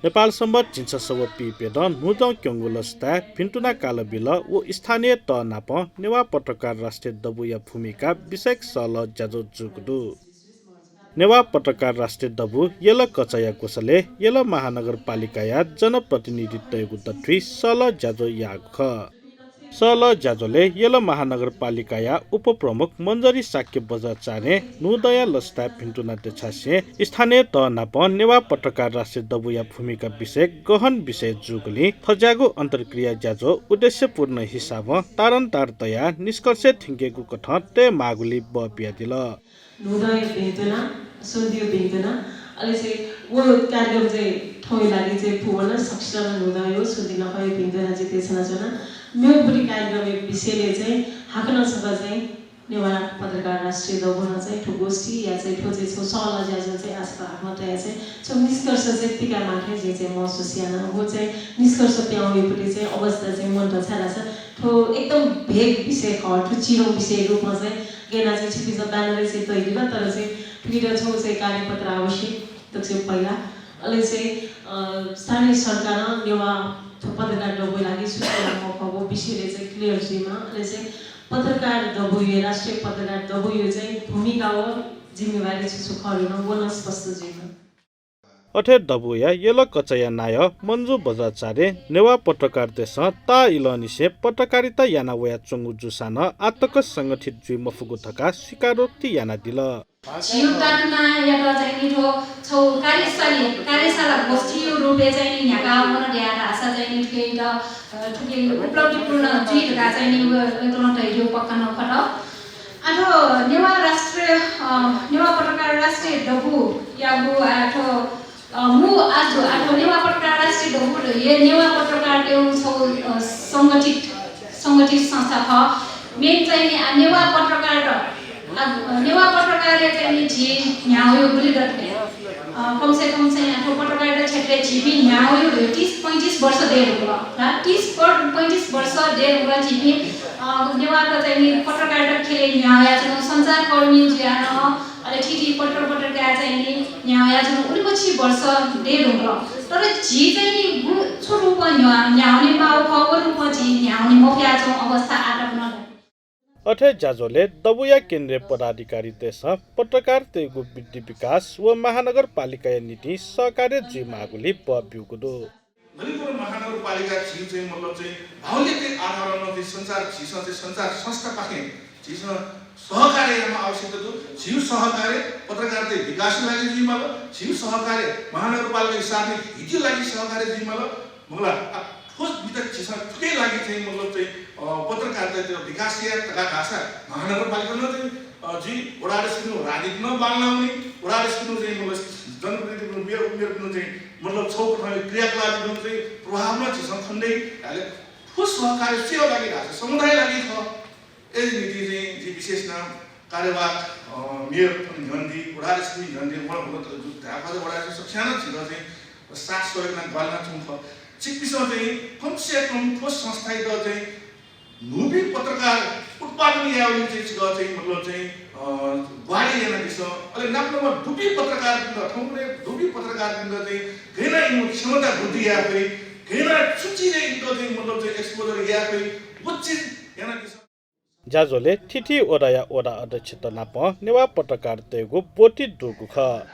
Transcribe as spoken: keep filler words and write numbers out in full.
नेपाल संवत् झिंछसः व पीप्यदँ न्हूदँ क्यंगु लसताय् भिन्तुना कालबिल व स्थानीय तः नाप नेवाः पत्रकार राष्ट्रिय दबूया भूमिका विषयक सहलह ज्याझ्वः जूगु दु। नेवाः पत्रकार राष्ट्रिय दबू यल कचाया ग्वसालय् यल महानगरपालिकाया जनप्रतिनिधितय्गु दथुइ सहलह ज्याझ्वः याःगु खः। सहलह ज्याझ्वलय् यल महानगरपालिकाया उपप्रमुख मञ्जरी शाक्य बज्राचार्यं न्हूदँया लसताय् भिन्तुना देछासें स्थानीय तः नाप नेवाः पत्रकार राष्ट्रिय दबूया भूमिका विषयक गहन विषय जूगुलिं थज्याःगु अन्तर्क्रिया ज्याझ्वः उद्देश्यपूर्ण हिसाबं तारन्तार तयाः निष्कर्षय् थ्यंकेगु कथं तयेमाःगुली बः बियादिल। न्हूदँया भिन्तुना, स्वन्हुया भिन्तुना, अले चाहिँ व कार्यक्रम चाहिँ थौंया लागि चाहिँ पूवना सकसितं न्हूदँया स्वन्हु नखःया भिन्तुना चाहिँ देछानाच्वना। मेगुपट्टि कार्यक्रमया विषयलय् चाहिँ हाकनं छकः चाहिँ नेवाः पत्रकार राष्ट्रिय दबूं चाहिँ थ्व गोष्ठी या चाहिँ थ्व चाहिँ छगू सहलह ज्याझ्वः चाहिँ आजकल हाकनं तयाः चाहिँ छगू निष्कर्ष चाहिँ पिकायेमाः थें जिं चाहिँ महसुस याना। व चाहिँ निष्कर्ष पिहां वइगुपट्टि चाहिँ अवस्था चाहिँ मन्त, छाय्धाःसा थ्व एकदम भेग विषय खः, थ्व चिधंगु विषय रूपं चाहिँ गय् याना चाहिँ छिकपिन्सं banner चाहिँ तयादिल, तर चाहिँ थुकियात छगू चाहिँ कार्यपत्र आवश्यक, दक्वसिबें पहिला। अले चाहिँ, अ, स्थानीय सरकारं नेवाः थ्व पत्रकार दबूया लागि सुचना मखःगु विषयलय् चाहिँ clear जुइमा। अले चाहिँ पत्रकार दबूया, राष्ट्रिय पत्रकार दबूया चाहिँ भूमिका व जिम्मेवारी छु छु खः धइगु व नं स्पष्ट जुइमा। अथे दबूया यल कचाया नायः मञ्जु बज्राचार्यं नेवाः पत्रकारतय्सं ताःइलंनिसें पत्रकारिता याना वयाच्वंगु जूसां नं आःतक संगठित जुइ मफुगु धकाः स्वीकारोक्ति यानादिल। झीगु तातुनायात चाहिँ नि थ्व छगू कार्यशाली, कार्यशाला गोष्ठीया रूपय् चाहिँ नि न्ह्याका वन धाःसा चाहिँ नि थुकियात, अ, थुकिया उपलब्धिपूर्ण जुइ धकाः चाहिँ नि व-, वय्कलं धयादीगु पक्का नं खः। आः थ्व नेवाः राष्ट्रिय, अ, नेवाः पत्रकार राष्ट्रिय दबूयागु आः थ्व अ, मू आजु आः थ्व नेवाः पत्रकार राष्ट्रिय दबू हे नेवाः पत्रकारतय्गु छगू, अ, संगठित, संगठित संस्था खः। Main चाहिँ नि, आ, नेवाः पत्रकार, आ, नेवाः पत्रकारया चाहिँ नि झी न्ह्यागु गुलि दत। अ, कम से कम चाहिँ आः थ्व पत्रकारिता क्षेत्रय् झीपिं न्ह्यागु तीस पैंतिस वर्ष दये धुंकल। ला तीस प-, पैंतिस वर्ष दये धुंकल झीपिं, अ, नेवाःत चाहिँ नि पत्रकारिता ख्यलय् न्ह्यागु याच्वंगु, सञ्चारकर्मी जुयाः नं अले थीथी पत्र पत्रिकाय् चाहिँ नि न्ह्यागु याच्वंगु उलिमछि वर्ष दये धुंकल। तर झी चाहिँ नि गु छु रूपं न्ह्या-, न्ह्याने माःगु खः, व रूपं झी न्ह्याने मफयाच्वंगु अवस्था आःतक नं दु। अथे ज्याझ्वलय् दबूया केन्द्रीय पदाधिकारीतय्सं पत्रकारतय्गु वृद्धि विकास व महानगरपालिकाया निंतिं सहकार्य जुइमाःगुली बः ब्यूगु दु। ललितपुर महानगरपालिका झी चाहिँ मतलब चाहिँ बाहुल्यता आधारं चाहिँ सञ्चार, झीसं चाहिँ सञ्चार संस्थापाखें झीसं सहकार्य यायेमाः आवश्यकता दु। झीगु सहकार्य पत्रकारिता विकासया लागि जुइमाल, झीगु सहकार्य महानगरपालिका सार्वजनिक हितया लागि सहकार्य जुइमाल। मखुला, आ, ठोस बिचाः झीसं थुकिया लागि चाहिँ मतलब चाहिँ, अ, पत्रकारिता विकास याये धकाः धाःसा महानगरपालिका नं चाहिँ अ, झी वडा अध्यक्षपिनिगु राजनीति नं बांलाःवनी, वडा अध्यक्षपिनिगु चाहिँ मतलब जनप्रतिनिधिपिनिगु मेयर, मेयरपिनिगु चाहिँ मतलब छगू कथं क्रियाकलापपिनिगु चाहिँ प्रभाव नं झीसं खने दइ। हाले ठोस सहकार्य सुया लागि धाःसा समुदाय लागि खः। अय् निंतिं चाहिँ झी विशेष नं कार्यवाहक, अ, मेयर थन न्ह्यःने दइ, वडा अध्यक्षपिनि न्ह्यःने दइ, वडा, वडा, वडा अध्यक्ष सकसिनं झीत चाहिँ साथ सहयोग याना ग्वाहालि यानाच्वंगु खः। छिकपिन्सं चाहिँ कम से कम ठोस संस्थायात चाहिँ न्हूपिं पत्रकार उत्पादन यायेगुलिं चाहिँ छिकः चाहिँ मतलब चाहिँ, अ, ग्वाहालि यानादिसँ। अले नाप नाप दुपिं पत्रकारपिन्त, थौंकन्हय् दुपिं पत्रकारपिन्त चाहिँ गय् याना इमिगु क्षमता वृद्धि याये फइ, गय् याना छु चिजय् इमित चाहिँ मतलब चाहिँ exposure याये फइ, व चिज यानादिसँ। ज्याझ्वलय् थीथी वडाया वडा अध्यक्षत नाप नेवाः पत्रकारतय्गु ब्वति दुगु खः।